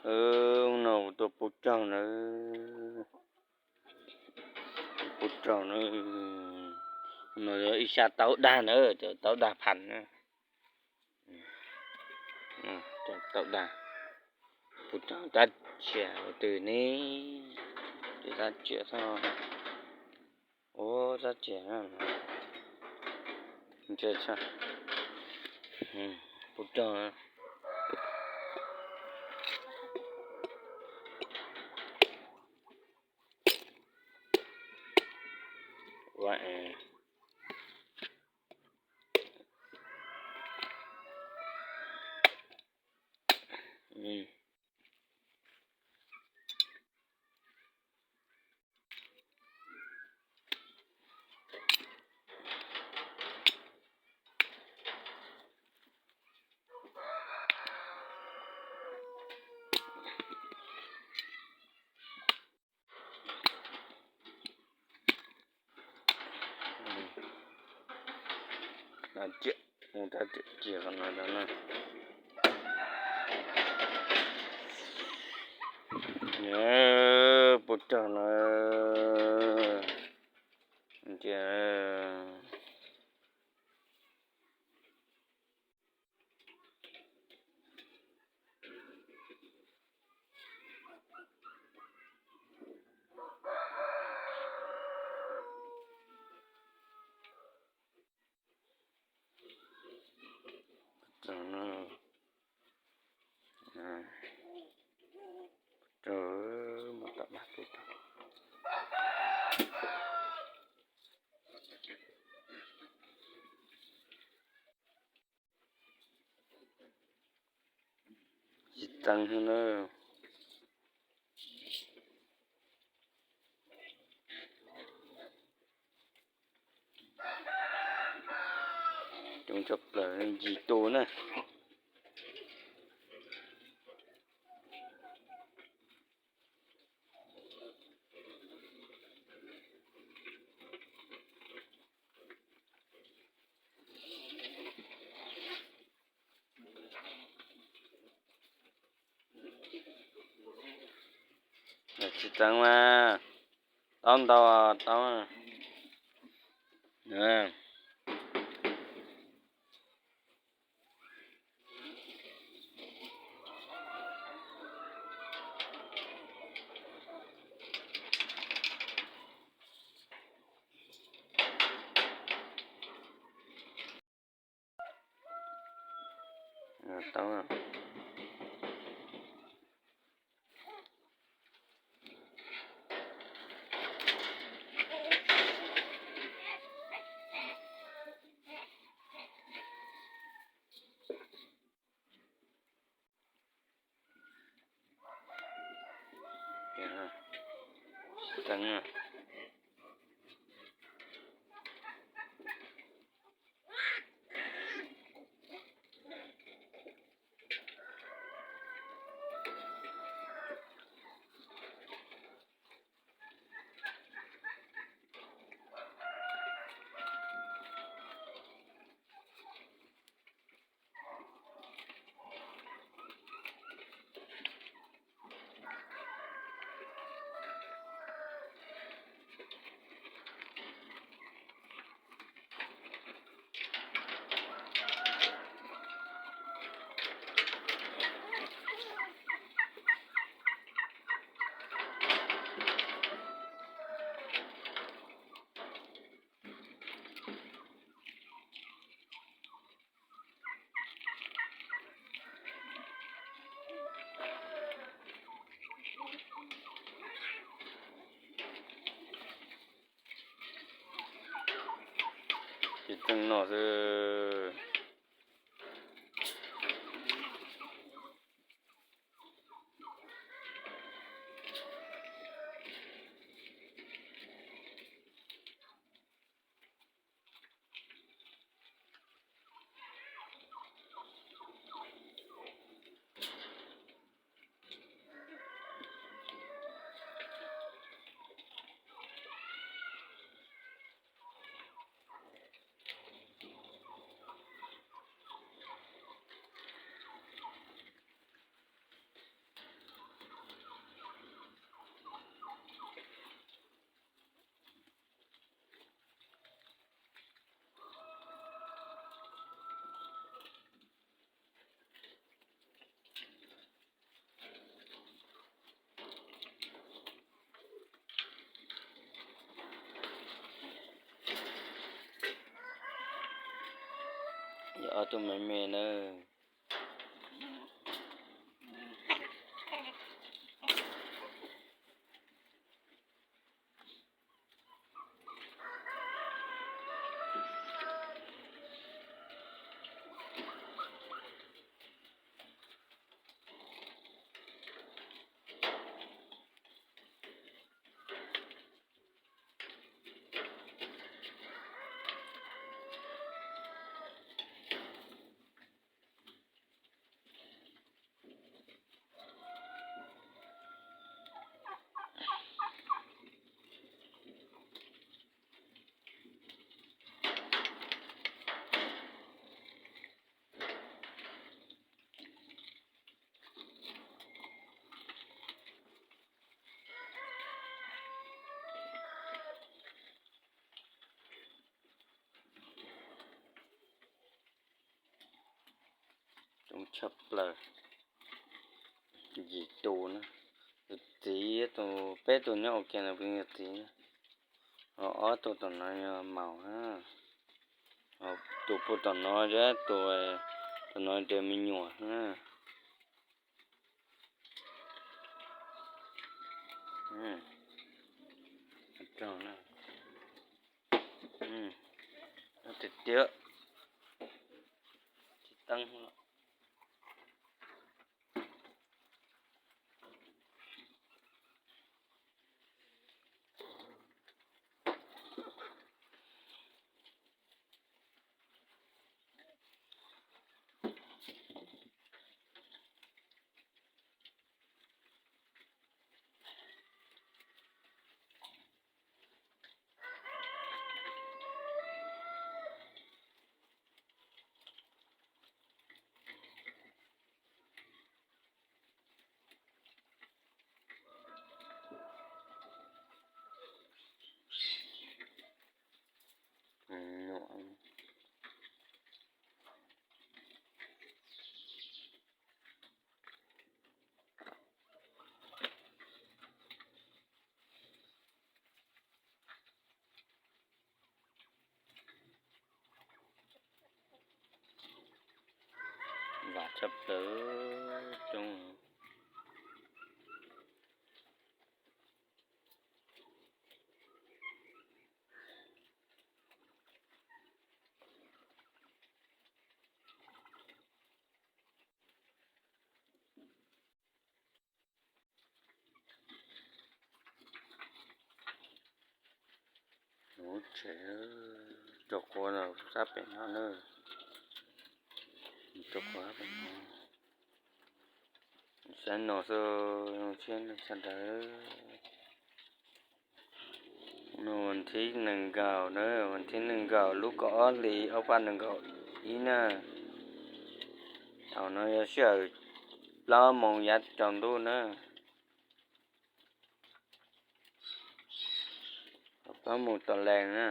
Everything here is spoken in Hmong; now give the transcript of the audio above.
Ub, no kuv tua pub raug na. Pub raug na. No yog ib sab taub dag na, cov taub dag phas na. Cov taub dag. Pub raug tab tsiam ua twg ne? Tab tsiam xwb. Ub, tab tsiam. Pub raug. Ua Cia qhov no rau na. Pub raug na. Cia Tsis txeev na. Coob tshaj plaws ncig tua na. Tsis txeev mas, taub ntau taub. Ces txeeg no xwb. Ob tug me me nawb. Coob tshaj plaws. Yim tus na, tus txiv, tus peb tus nyob ua ke no, yog txiv na. Ho ob tug tom no yog maum na. Tus puag tom no, tus, tus no ces me nyuam na. Tiag tiag, tsis teeb. Vam tshaj plaws, coob. Lub tsev, cov quav los sab pem no na. Cov quav sab pem no. Saib no xwb, zoo siab sawv daws. Hnub vas thib nees nkaum na, vas thib nees nkaum lub kaum ob hlis ob phav nees nkaum ib na. Thaum no yog sij hawm plaub moos yav tsaus ntuj na. Plaub moos tom lees na.